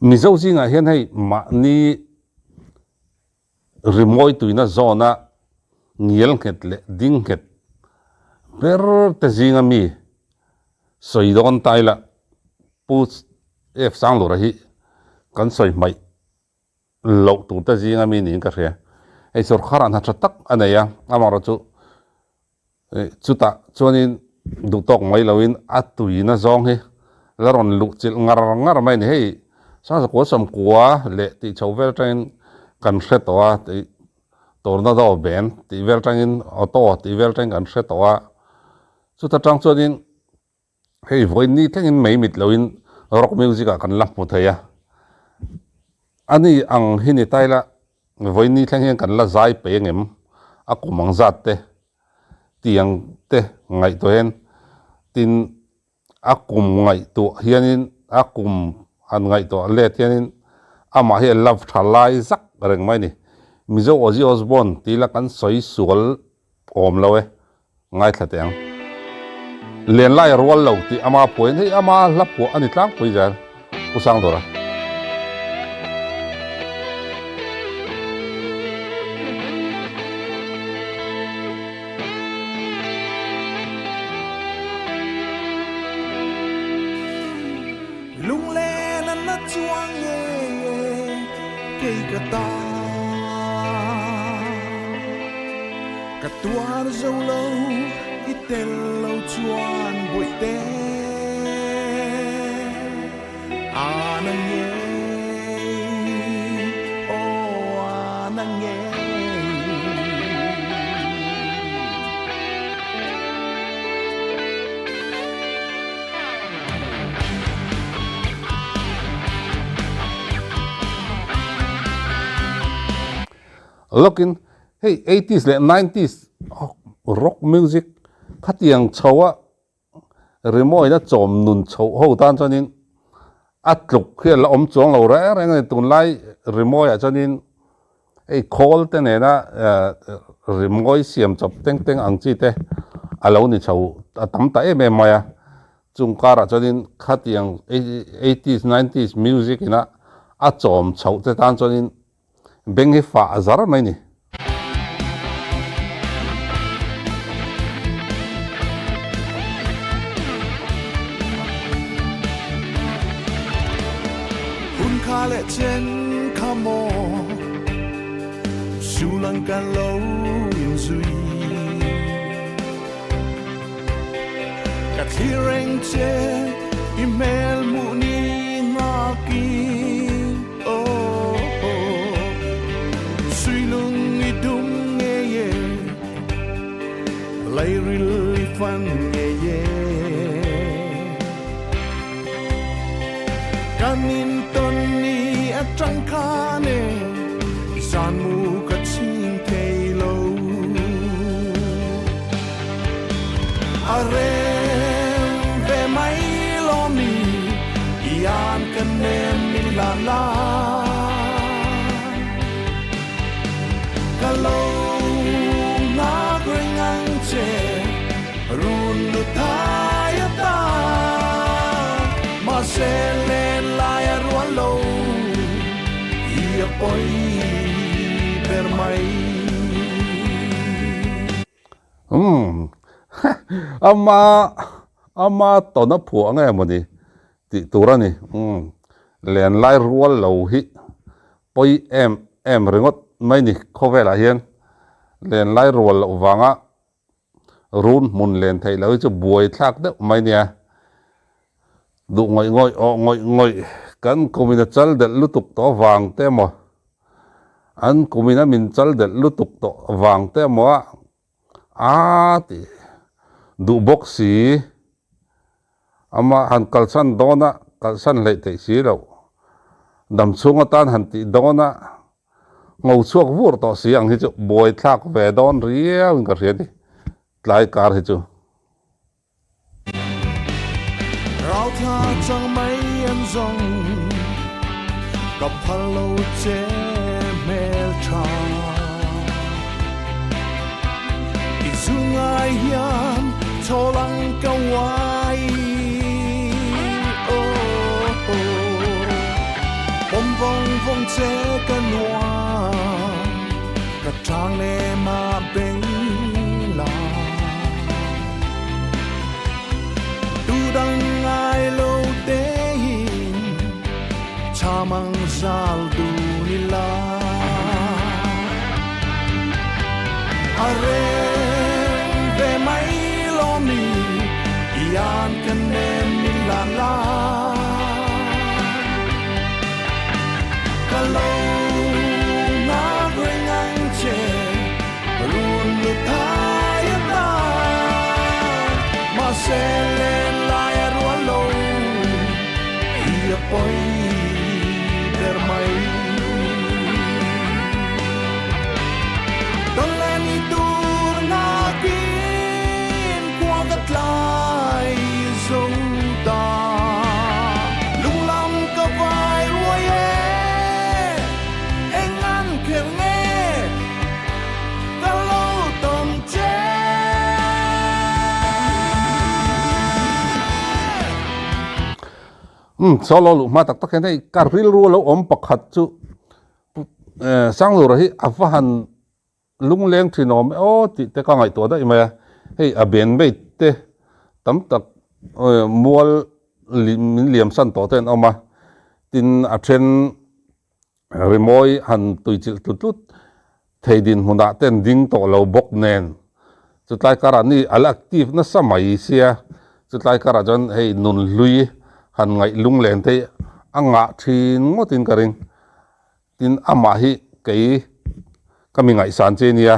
Mizo zingah hian hei mahni rimawi tuina zawna ngial nghet leh ding nghet ber te zinga mi sawi dawn ta ila Pu F Sanglura hi kan sawi hmaih loh tur te zinga mi niin ka hria. Hei sorkharah hna tha tak a nei a, amaherawhchu Chutah chuanin duh tawk mai loin a tuina zawng hi la rawn luh chilh ngar ngar mai a ni. Hei Sangzakua Sawmkua leh tih chho vel atangin kan hre tawh a, tih Tornado band tih vel atangin Auto tih vel atangin kan hre tawh a. Chuta tang chuanin Hei vawiin ni thlengin mei mit loin rock music ah kan la hmu thei a, ani ang hi ni ta ila vawiin ni thleng hian kan la zai pei angem a kum ang zat te tiang te ngaihtuah hian tin a kum ngaihtuah hianin a kum han ngaihtuah let hianin amah hi a love tha lai zak reng mai a ni. Mizo Ozzy Osbourne tih ila kan sawi sual awm lo e. Ngaithla teh ang. Lenlai a rual lo tih ama phuahin hei ama hla phuah a ni tlangpui zel Pu Sangdawra. Lunglen an la chuang nge kei ka ta. Ka tuar zo lo i tel lo chuan bawihte a na ngei, aw a na ngei. Lawkin hei eighties leh nineties rock music khatiang chho a rimawina chawm nun chho ho tan chuanin a tluk hi a la awm chuang lo reng reng a ni. Tunlai rimawiah chuanin hei khawl te nena rimawi siam chawp teng teng ang chi te a lo ni chho a tam ta em em mai a. Chung karah chuanin khatiang eighties nineties music ina a chawm chhoh te tan chuanin Beng hi fah a zar mai ni. Hun kha leh chen kha maw Sulang ka lo in zui Ka thlir reng che i hmel hmuh ni nghakin Umm ama ama tawn a phuah nge mawni tih tur a ni. Umm lenlai rual lo hi pawi em em ringawt mai ni khawvelah hian lenlai rual loh vanga run hmun len theih loh hi chu buai thlak deuh mai nia. Duh ngawih ngawih aw ngawih ngawih kan kumin a chal delh lutuk tawh vang te emaw an kumin a min chal delh lutuk tawh vang te emaw a a tih duh bawk si. Amah han kalsan dawn a, kalsan hleih theih si loh. Dam chhung atan han tih dawn a, ngo chhuak vur tawh si ang hi chu buai thlak ve dawn riau in ka hria ni, tlai kar hi chu. Rauthla chang mai an zawng ka phal lo che hmel tha. I zungai hian chhawlang ka uai oh oh. che ka nuam ka tang lem a bei la tu dang ngai lo te in chamang zal dun ila a rem ve mai lo mi ian ka nem min la la ka lo ngak reng ang che run luthai ata mahse len lai a rual lo hi a pawi ber mai. Dawleh ni tur nakin khua ka tlai zo ta. Lunglam ka vai ruai e, eng an kher nge ka lo tawn che. Umm solo luh hma tak tak hian hei ka rilru a lo awm pakhat chu Sanglura hi a va han lungleng thin awm e aw tih te ka ngaihtuah daih mai a, hei a bandmate te tam tak mual min liam san tawh te an awm a, tin a then rimawi han tuichilh tlut tlut thei dinhmunah te an ding tawh lo bawk nen chutlai karah ni a la active nasa mai sia chutlai karah chuan hei nunhlui han ngaih lunglen te hi a ngah thin ngawtin ka ring. Tin, amah hi kei ka mi ngaihsan che nia,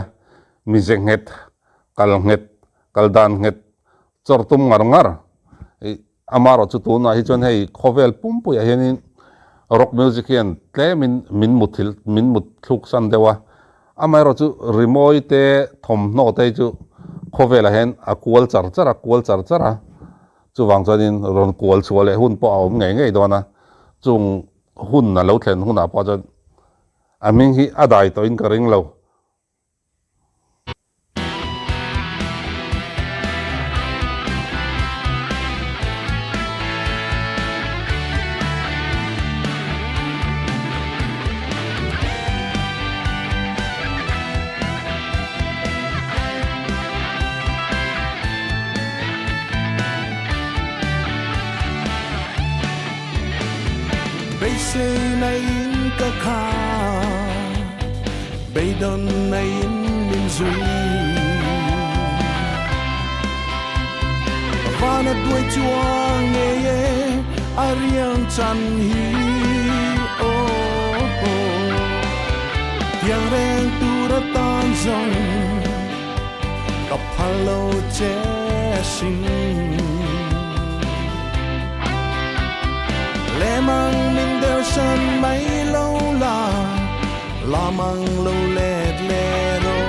mize nghet, kal nghet, kal dan nghet, chawr tum ngar ngar. Ih, amarawh chu tunah hi chuan hei khawvel pumpuiah hianin rock music hian tlemin min muthilh, min mut thluk san deuh a. Amaherawh chu rimawi te, thawmhnaw te hi chu khawvelah hian a kual char char a, kual char char a. Chuvang chuanin rawn kual chhuah leh hun pawh a awm ngei ngei dawn a. Chung Hun a lo thlen hunah pawh chuan a hming hi a dai tawhin ka ring lo. Beisei naiin ka kha, beidawn naiin min zui. Vana duai chuang ngei e, a riang chan hi, oh, oh. Tiang reng tur atan zawng ka phal lo che sin. Lemang min der san mai lo la, lamang lo let le ro.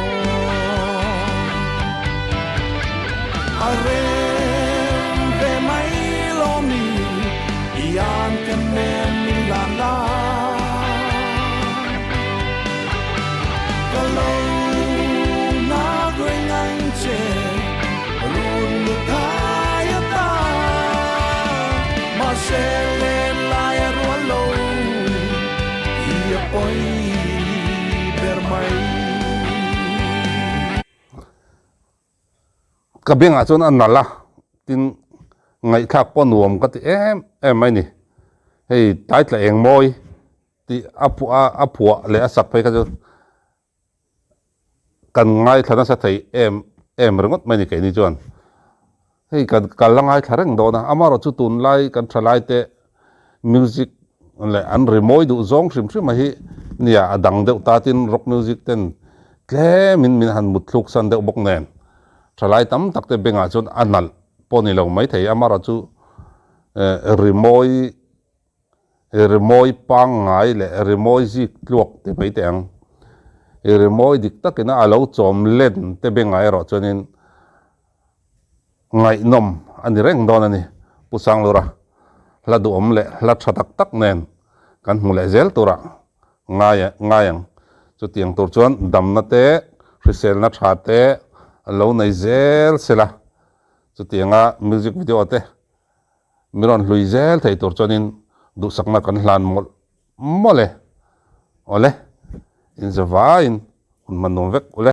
A rem ve mai lo mi, ian ka nem min lan la. Ka lo ngak reng ang che, run luthai ata. Mahse len lai a rual lo, hi a pawi ber mai. Ka bengah chuan a nalh a, tin ngaihthlak pawh nuam ka ti em em mai ni. Hei tlai tla eng mawi tih a phuah a phuah leh a sak phei kha chu kan ngaithla nasa thei em em ringawt mai ni keini chuan. Hei kan kal la ngaithla reng dawn a, amaherawhchu tunlai kan thalai te music leh an rimawi duh zawng hrim hrim a hi nia a dang deuh ta tin rock music ten tlemin min han mut thluk san deuh bawk nen thalai tam tak te bengah chuan a nalh pawh ni lo maithei amaherawhchu rimawi Rimawi pangngai leh rimawi zik tluak ti mai teh ang. Rimawi dik takina a lo chawm len te bengah erawh chuanin ngaihnawm a ni reng dawn a ni. Pu Sanglura hla duhawm leh hla tha tak tak nen kan hmu leh zel turah ngai ngai ang. Chutiang tur chuan damna te, hriselna tha te lo nei zel sela. Chutianga music video te Mi rawn hlui zel thei tur chuanin duhsakna kan hlan mawlh mawlh e. Awle, inzavaiin hun hman nuam vek ule.